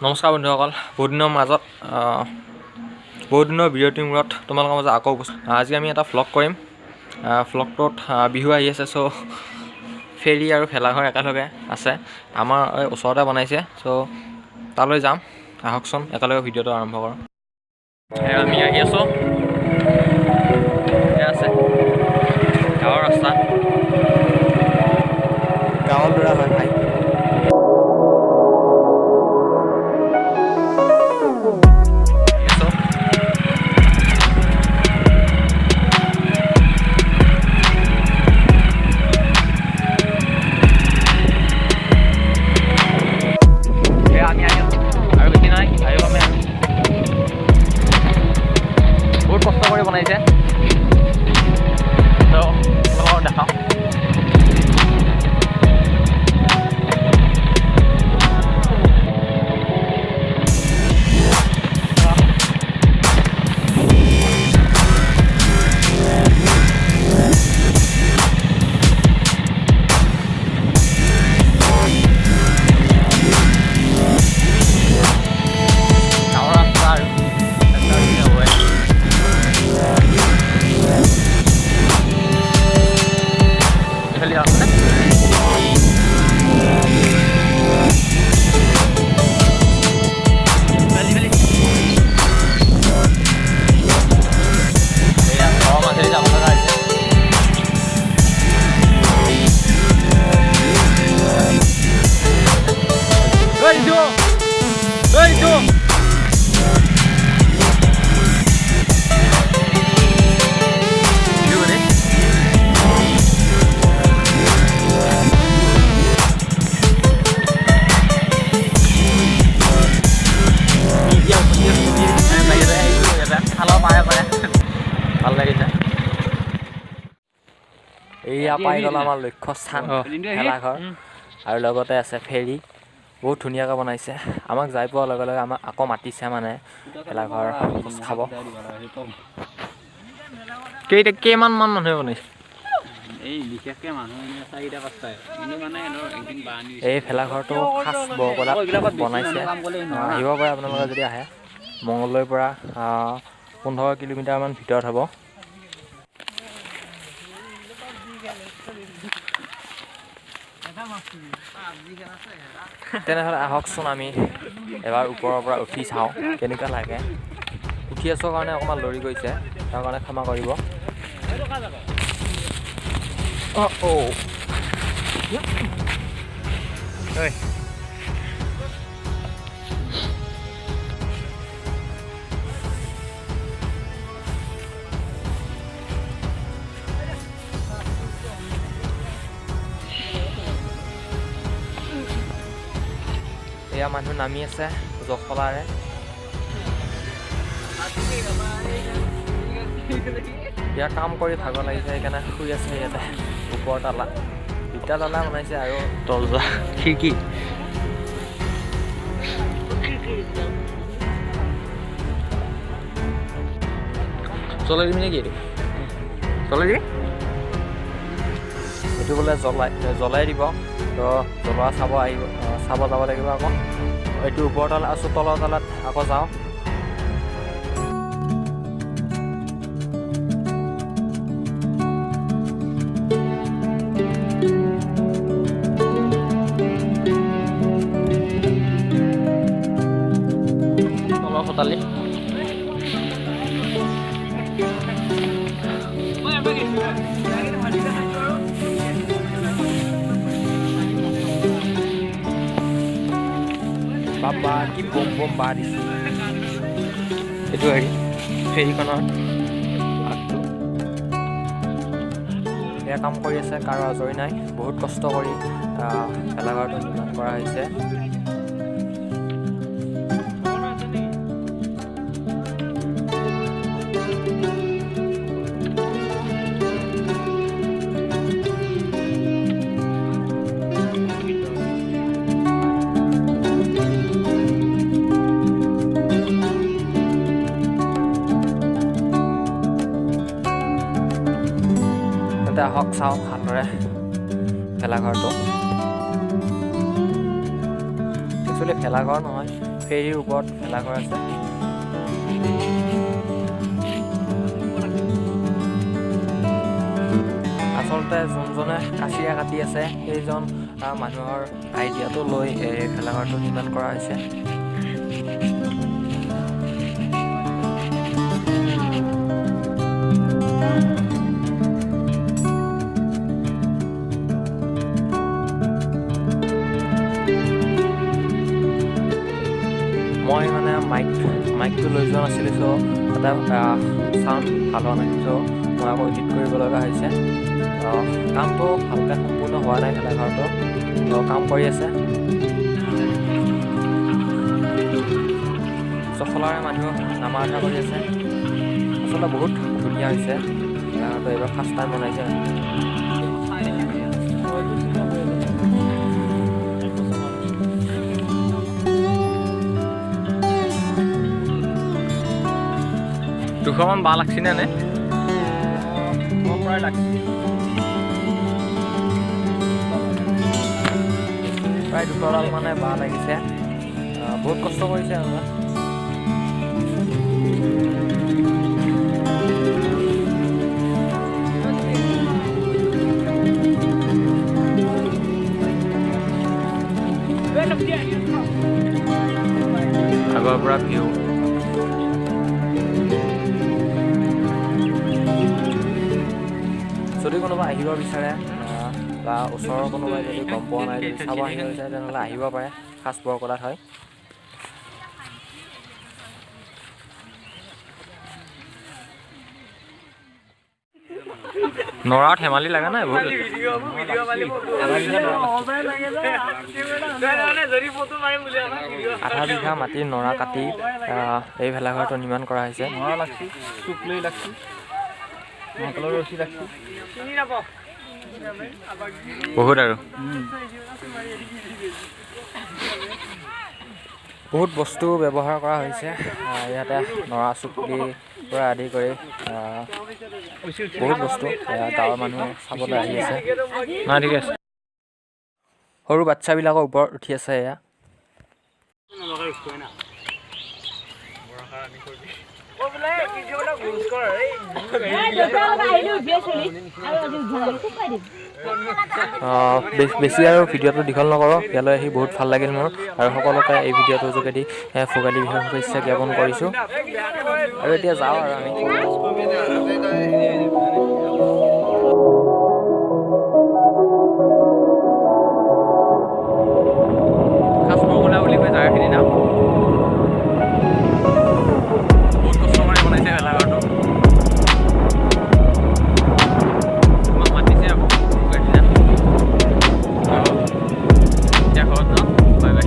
নমস্কাৰ বন্ধুসকল, বহুত দিনৰ মাজত বহুত দিনৰ বিৰতিৰ মূৰত তোমালোকৰ মাজত আকৌ আজি আমি এটা ভ্লগ কৰিম। ভ্লগটোত বিহু আহি আছে, চ' ফেৰী আৰু ভেলাঘৰ একেলগে আছে, আমাৰ ওচৰতে বনাইছে, চ' তালৈ যাম। আহকচোন একেলগে ভিডিঅ'টো আৰম্ভ কৰোঁ। আমি আহি আছোঁ, আছে গাঁৱৰ ৰাস্তা, গাঁৱৰ ল'ৰা হয় ভাই। আমি আহি আছোঁ আৰু বেছি নাই, আহি পামেই আৰু। বহুত কষ্ট কৰি বনাইছে, ত' তোমালোকক দেখাওঁ। গাঁৱৰ ৰাস্তা আৰু এইফালে আছেনে? এয়া ঘৰৰ মাজেদি যাব লগা হৈছে। ঐ ৰিতু, ঐ ৰিতু, ৰিতু মানে? এতিয়া উপস্থিত আমি বাহিৰলৈ আহিছোঁ, ইয়াতে খালৰ পাৰে পাৰে ভাল লাগিছে। এইয়া পাই গ'ল আমাৰ লক্ষ্য স্থান ভেলাঘৰ, আৰু লগতে আছে ফেৰী। বহুত ধুনীয়াকৈ বনাইছে। আমাক যাই পোৱাৰ লগে লগে আমাক আকৌ মাতিছে, মানে ভেলাঘৰ ভোজ খাব। কেইটা কেইমান মান মানুহে বনাইছে? এই বিশেষকৈ মানুহ এনে চাৰিটা পাঁচটাই, কিন্তু মানে ধৰ একদিন বাঁহ। এই ভেলাঘৰটো খাচ বৰকলাত বনাইছে। আহিব পাৰে আপোনালোকে যদি আহে। মঙলদৈৰ পৰা 15 কিলোমিটাৰমান ভিতৰত হ'ব। তেনেহ'লে আহকচোন আমি এবাৰ ওপৰৰ পৰা উঠি চাওঁ কেনেকুৱা লাগে। উঠি আছোঁ কাৰণে অকণমান লৰি গৈছে, তাৰ কাৰণে ক্ষমা কৰিব। অঁ অ' এয়া মানুহ নামি আছে জখলাৰে। ইয়াৰ কাম কৰি ভাগৰ লাগিছে, সেইকাৰণে শুই আছে ইয়াতে। ওপৰ তালা, দুটা তালা বনাইছে আৰু দৰ্জা খিৰিকী। জ্বলাই দিবি নেকি এইটো? জ্বলাই দিবি এইটো বোলে জ্বলাই জ্বলাই দিব। তো জ্বলোৱা চাব আহিব, চাব যাব লাগিব আকৌ। এইটো ওপৰ তলা আছোঁ, তলৰ তলাত আকৌ যাওঁ। তলৰ খোটালি বাবা কি বম বম বা দিছে। এইটো হেৰি ফেৰীখনৰ আগটো। এয়া কাম কৰি আছে, কাৰো আজৰি নাই। বহুত কষ্ট কৰি ভেলাঘৰটো নিৰ্মাণ কৰা হৈছে। তেন্তে আহক চাওঁ ভালদৰে ভেলাঘৰটো। একচুৱেলি ভেলাঘৰ নহয়, ফেৰীৰ ওপৰত ভেলাঘৰ আছে। আচলতে যোনজনে কাচিয়া কাটি আছে সেইজন মানুহৰ আইডিয়াটো লৈ এই ভেলাঘৰটো নিৰ্মাণ কৰা হৈছে। মই মানে মাইকটো লৈ যোৱা নাছিলোঁ, চ' এটা চাউণ্ড ভাল হোৱা নাই, চ' মই আকৌ এডিট কৰিব লগা হৈছে। কামটো ভালকৈ সম্পূৰ্ণ হোৱা নাই, ভেলাঘৰটো কাম কৰি আছে। জখলাৰে মানুহ নামা উঠা কৰি আছে। আচলতে বহুত ধুনীয়া হৈছে ভেলাঘৰটো, এইবাৰ ফাৰ্ষ্ট টাইম বনাইছে। দুশমান বাঁহ লাগছি নে? প্ৰায় লাগছি, প্ৰায় 200ডাল মানে বাঁহ লাগিছে। বহুত কষ্ট কৰিছে আৰু। আগৰ পৰা ভিউ যদি কোনোবা আহিব বিচাৰে বা ওচৰৰ কোনোবাই যদি গম পোৱা নাই, যদি চাব আহিব বিচাৰে তেনেহ'লে আহিব পাৰে। খাচ বৰকলাত হয়। নৰা ধেমালি লগা নাই বহুত। আধা বিঘা মাটিৰ নৰা কাটি এই ভেলাঘৰটো নিৰ্মাণ কৰা হৈছে। বহুত আৰু বহুত বস্তু ব্যৱহাৰ কৰা হৈছে ইয়াতে, নৰা চুকলিৰ পৰা আদি কৰি বহুত বস্তু। গাঁৱৰ মানুহ চাবলৈ আহি আছে। নাই, ঠিক আছে। সৰু বাচ্ছাবিলাকৰ ওপৰত উঠি আছে এয়া। বেছি আৰু ভিডিঅ'টো দীঘল নকৰোঁ। ইয়ালৈ আহি বহুত ভাল লাগিল মোৰ, আৰু সকলোকে এই ভিডিঅ'টোৰ যোগেদি ভোগালী বিহুৰ শুভেচ্ছা জ্ঞাপন কৰিছোঁ। আৰু এতিয়া যাওঁ আৰু আমি। খাচ বৰকলা বুলি কয় জেগাখিনিৰ নাম। বহুত কষ্ট কৰি বনাইছে ভেলাঘৰটো। আমাক মাতিছে আকৌ উৰুকাৰ দিনা। এতিয়া ঘৰত যাওঁ, বাই বাই।